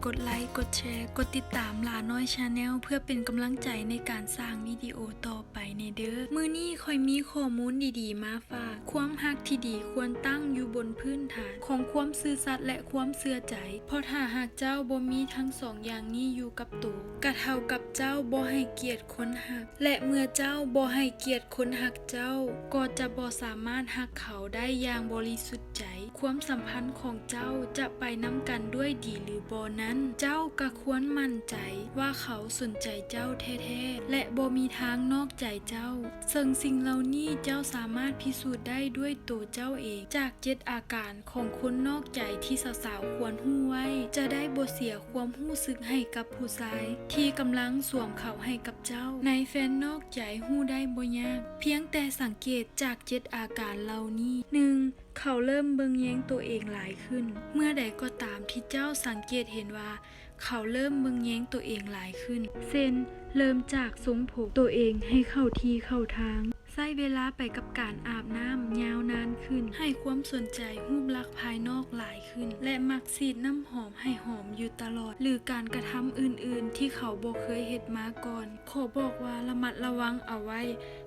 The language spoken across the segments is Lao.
ກົດໄລ, ກົດແຊ, ກົດຕິດຕາມຫຼານ້ອຍ Channel ເພື່ອເປັນກຳລັງໃຈໃນການສ້າງວິດີໂອຕໍ່ໄປແດ່ເດີ້. ມື້ນີ້ຂ້ອຍມີຂໍ້ມູນດີໆມາຝາກ. ຄວາມຮັກທີ່ດີຄວນຕັ້ງຢູ່ບົນພື້ນຖານຂອງຄວາມຊື່ສັດ ແລະ ຄວາມເຊື່ອໃຈ, ເພາະຖ້າຫາກເຈົ້າບໍ່ມີທັງສອງຢ່າງນີ້ຢູ່ກັບໂຕ, ກະເທົ່າກັບເຈົ້າບໍ່ໃຫ້ກຽດຄົນຮັກ. ແລະ ເມື່ອເຈົ້າບໍ່ໃຫ້ກຽດຄົນຮັກເຈົ້າ, ກໍຈະບໍ່ສາມາດຮັກເຂົາໄດ້ຢ່າງບໍລິສຸດໃຈ. ຄວາມສຳພັນຂອງເຈົ້າຈະໄປນຳກັນດ້ວຍດີຫຼືບໍ່ນັ້ນ, ເຈົ້າກະຄວນໝັ້ນໃຈວ່າເຂົາສົນໃຈເຈົ້າແທ້ໆ ແລະ ບໍ່ມີທາງນອກໃຈເຈົ້າ. ເຊິ່ງສິ່ງເຫຼົ່ານີ້ເຈົ້າສາມາດພິສູດໄດ້ດ້ວຍໂຕເຈົ້າເອງ, ຈາກເຈັດອາການຂອງຄົນນອກໃຈທີ່ສາວໆຄວນຮູ້ໄວ້, ຈະໄດ້ບໍ່ເສຍຄວາມຮູ້ສຶກໃຫ້ກັບຜູ້ຊາຍທີ່ກຳລັງສວມເຂົາໃຫ້ກັບເຈົ້າ. ໃນແຟນນອກໃຈຮູ້ໄດ້ບໍ່ຍາກ, ພຽງແຕ່ສັງເກດຈາກເຈັດອາການເຫຼົ່ານີ້. ໜຶ່ງ, ເຂົາເລີ່ມເບິ່ງແຍງໂຕເອງຫຼາຍຂຶ້ນ. ເມື່ອໃດກໍຕາມທີ່ເຈົ້າສັງເກດເຫັນວ່າເຂົາເລີ່ມເບິ່ງແຍງໂຕເອງຫຼາຍຂຶ້ນ, ເຊັ່ນ ເລີ່ມຈາກຊົງຜົມໂຕເອງໃຫ້ເຂົ້າທີ່ເຂົ້າທາງ, ໃຊ້ເວລາໄປກັບການອາບນ້ຳຍາວນານຂຶ້ນ, ໃຫ້ຄວາມສົນໃຈຮູບລັກພາຍນອກຫຼາຍຂຶ້ນ ແລະ ມັກສີດນ້ຳຫອມໃຫ້ຫອມຢູ່ຕະຫຼອດ ຫຼື ການກະທຳອື່ນໆທີ່ເຂົາບໍ່ເຄີຍເຮັດມາກ່ອນ. ຂໍບອກວ່າລະມັດລະວັງເອົາໄວ້,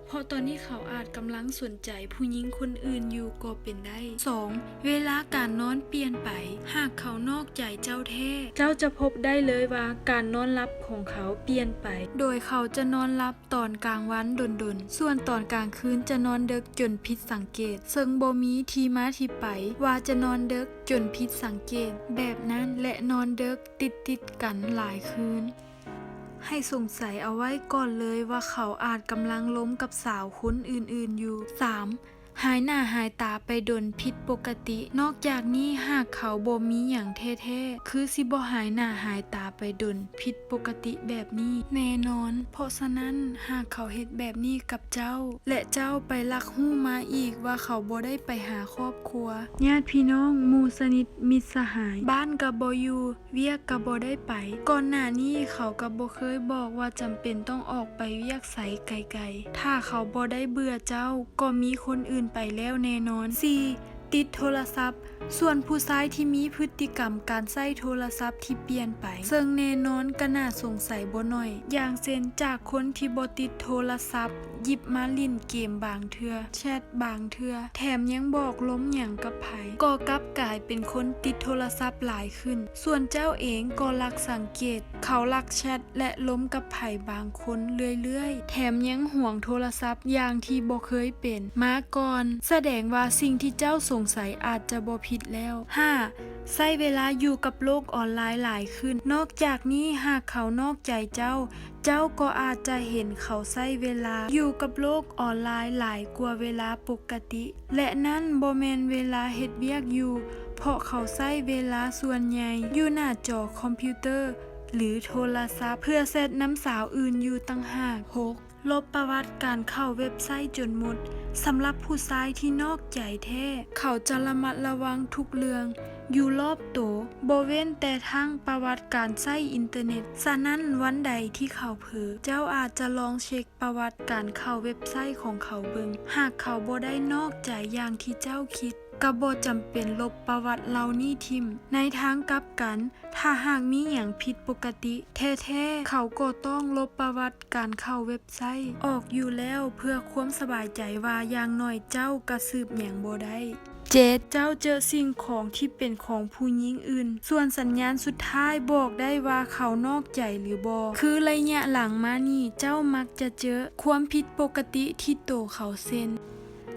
ເພາະຕອນນີ້ເຂົາອາດກຳລັງສົນໃຈຜູ້ຍິງຄົນອື່ນຢູ່ກໍເປັນໄດ້. ສອງ, ເວລາການນອນປ່ຽນໄປ. ຫາກເຂົານອກໃຈເຈົ້າແທ້, ເຈົ້າຈະພົບໄດ້ເລີຍວ່າການນອນຫຼັບຂອງເຂົາປ່ຽນໄປ, ໂດຍເຂົາຈະນອນຫຼັບຕອນກາງວັນດົນໆ, ສ່ວນຕອນກາງຄືນຈະນອນເດິກຈົນຜິດສັງເກດ, ເຊິ່ງບໍ່ມີທີ່ມາທີ່ໄປວ່າຈະນອນເດິກຈົນຜິດສັງເກດແບບນັ້ນ ແລະ ນອນເດິກຕິດໆກັນຫຼາຍຄືນ. ໃຫ້ສົງໄສເອົາໄວ້ກ່ອນເລີຍວ່າເຂົາອາດກຳລັງລົມກັບສາວຄົນອື່ນໆຢູ່. ສາມ, ຫາຍໜ້າຫາຍຕາໄປດົນຜິດປົກກະຕິ. ນອກຈາກນີ້, ຫາກເຂົາບໍ່ມີຫຍັງແທ້ໆ, ຄືຊິບໍ່ຫາຍໜ້າຫາຍຕາໄປດົນຜິດປົກກະຕິແບບນີ້ແນ່ນອນ. ເພາະສະນັ້ນ, ຫາກເຂົາເຮັດແບບນີ້ກັບເຈົ້າ ແລະ ເຈົ້າໄປລັກຮູ້ມາອີກວ່າເຂົາບໍ່ໄດ້ໄປຫາຄອບຄົວ, ຍາດພີ່ນ້ອງ, ໝູ່ສະໜິດ, ມິດສະຫາຍ, ບ້ານກະບໍ່ຢູ່, ວຽກກະບໍ່ໄດ້ໄປ. ກ່ອນໜ້ານີ້ເຂົາກະບໍ່ເຄີຍບອກວ່າຈຳເປັນຕ້ອງອອກໄປວຽກໃສໄກໆ. ຖ້າເຂົາບໍ່ໄດ້ເບື່ອເຈົ້າ, ກໍມີຄົນອື່ນໄປແລ້ວແນ່ນອນ. ສີ່, ຕິດໂທລະສັບ. ສ່ວນຜູ້ຊາຍທີ່ມີພຶດຕິກຳການໃຊ້ໂທລະສັບທີ່ປ່ຽນໄປ, ເຊິ່ງແນ່ນອນກະໜ້າສົງໄສບໍ່ໜ້ອຍ. ຢ່າງເຊັ່ນ, ຈາກຄົນທີ່ບໍ່ຕິດໂທລະສັບ, ຫຍິບມາຫຼິ້ນເກມບາງເທື່ອ, ແຊັດບາງເທື່ອ, ແຖມຍັງບອກລົມຫຍັງກັບໃຜ, ກໍກັບກາຍເປັນຄົນຕິດໂທລະສັບຫຼາຍຂຶ້ນ. ສ່ວນເຈົ້າເອງກໍລັກສັງເກດ, ເຂົາລັກແຊັດ ແລະ ລົມກັບໃຜບາງຄົນເລື້ອຍໆ, ແຖມຍັງຫວງໂທລະສັບຢ່າງທີ່ບໍ່ເຄີຍເປັນມາກ່ອນ, ສະແດງວ່າສິ່ງທີ່ເຈົ້າສົງໄສອາດຈະບໍ່ຜິດແລ້ວ. ຫ້າ, ໃຊ້ເວລາຢູ່ກັບໂລກອອນລາຍຫຼາຍຂຶ້ນ. ນອກຈາກນີ້, ຫາກເຂົານອກໃຈເຈົ້າ, ເຈົ້າກໍອາດຈະເຫັນເຂົາໃຊ້ເວລາຢູ່ກັບໂລກອອນລາຍຫຼາຍກວ່າເວລາປົກກະຕິ, ແລະ ນັ້ນບໍ່ແມ່ນເວລາເຮັດວຽກຢູ່, ເພາະເຂົາໃຊ້ເວລາສ່ວນໃຫຍ່ຢູ່ໜ້າຈໍຄອມພິວເຕີ ຫຼື ໂທລະສັບ ເພື່ອແຊັດນຳສາວອື່ນຢູ່ຕ່າງຫາກ. ຫົກ, ລົບປະຫວັດການເຂົ້າເວັບໄຊຈົນໝົດ. ສຳລັບຜູ້ຊາຍທີ່ນອກໃຈແທ້, ເຂົາຈະລະມັດລະວັງທຸກເລື່ອງຢູ່ລອບໂຕ, ບໍ່ເວັ້ນແຕ່ທັງປະຫວັດການໃຊ້ອິນເຕີເນັດ. ສະນັ້ນ, ວັນໃດທີ່ເຂົາເຜີ, ເຈົ້າອາດຈະລອງເຊັກປະຫວັດການເຂົ້າເວັບໄຊຂອງເຂົາເບິ່ງ. ຫາກເຂົາບໍ່ໄດ້ນອກໃຈຢ່າງທີ່ເຈົ້າຄິດ, ກະບໍ່ຈຳເປັນລົບປະຫວັດເຫຼົ່ານີ້ຖິ້ມ. ໃນທາງກັບກັນ, ຖ້າຫາກມີຫຍັງຜິດປົກກະຕິແທ້ໆ, ເຂົາກໍຕ້ອງລົບປະຫວັດການເຂົ້າເວັບໄຊອອກຢູ່ແລ້ວ ເພື່ອຄວາມສະບາຍໃຈວ່າຢ່າງໜ້ອຍເຈົ້າກະສືບຫຍັງບໍ່ໄດ້. ເຈັດ, ເຈົ້າເຈີສິ່ງຂອງທີ່ເປັນຂອງຜູ້ຍິງອື່ນ. ສ່ວນສັນຍານສຸດທ້າຍບອກໄດ້ວ່າເຂົານອກໃຈຫຼືບໍ່, ຄືໄລຍະຫຼັງມານີ້ເຈົ້າມັກຈະເຈີຄວາມຜິດປົກກະຕິທີ່ໂຕເຂົາ ເຊັ່ນ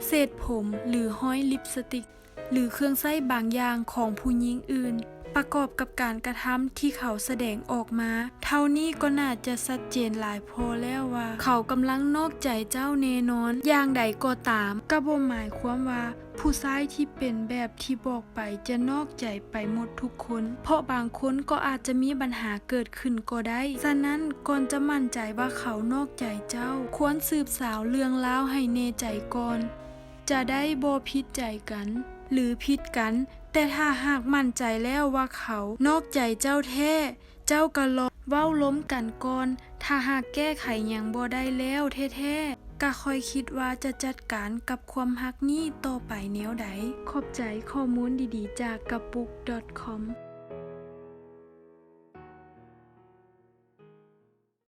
ເສດຜົມ ຫຼື ຮອຍລິບສະຕິກ ຫຼື ເຄື່ອງໃຊ້ບາງຢ່າງຂອງຜູ້ຍິງອື່ນ ປະກອບກັບການກະທຳທີ່ເຂົາສະແດງອອກມາ. ເທົ່ານີ້ກໍໜ້າຈະຊັດເຈນຫຼາຍພໍແລ້ວວ່າເຂົາກຳລັງນອກໃຈເຈົ້າແນ່ນອນ. ຢ່າງໃດກໍຕາມ, ກະບໍ່ໝາຍຄວາມວ່າຜູ້ຊາຍທີ່ເປັນແບບທີ່ບອກໄປຈະນອກໃຈໄປໝົດທຸກຄົນ, ເພາະບາງຄົນກໍອາດຈະມີບັນຫາເກີດຂຶ້ນກໍໄດ້. ສະນັ້ນ, ກ່ອນຈະໝັ້ນໃຈວ່າເຂົານອກໃຈເຈົ້າ, ຄວນສືບສາວເລື່ອງລາວໃຫ້ແນ່ໃຈກ່ອນ. ຈະໄດ້ບໍ່ຜິດໃຈກັນ ຫຼື ຜິດກັນ, ແຕ່ຖ້າຫາກໝັ້ນໃຈແລ້ວວ່າເຂົານອກໃຈເຈົ້າແທ້, ເຈົ້າກະລອງເວົ້າລົມກັນກ່ອນ. ຖ້າຫາກແກ້ໄຂຫຍັງບໍ່ໄດ້ແລ້ວແທ້ໆ, ກະຄ່ອຍຄິດວ່າຈະຈັດການກັບຄວາມຮັກນີ້ຕໍ່ໄປແນວໃດ. ຂອບໃຈຂໍ້ມູນດີໆຈາກກະປຸກ ດອດ ຄອມ.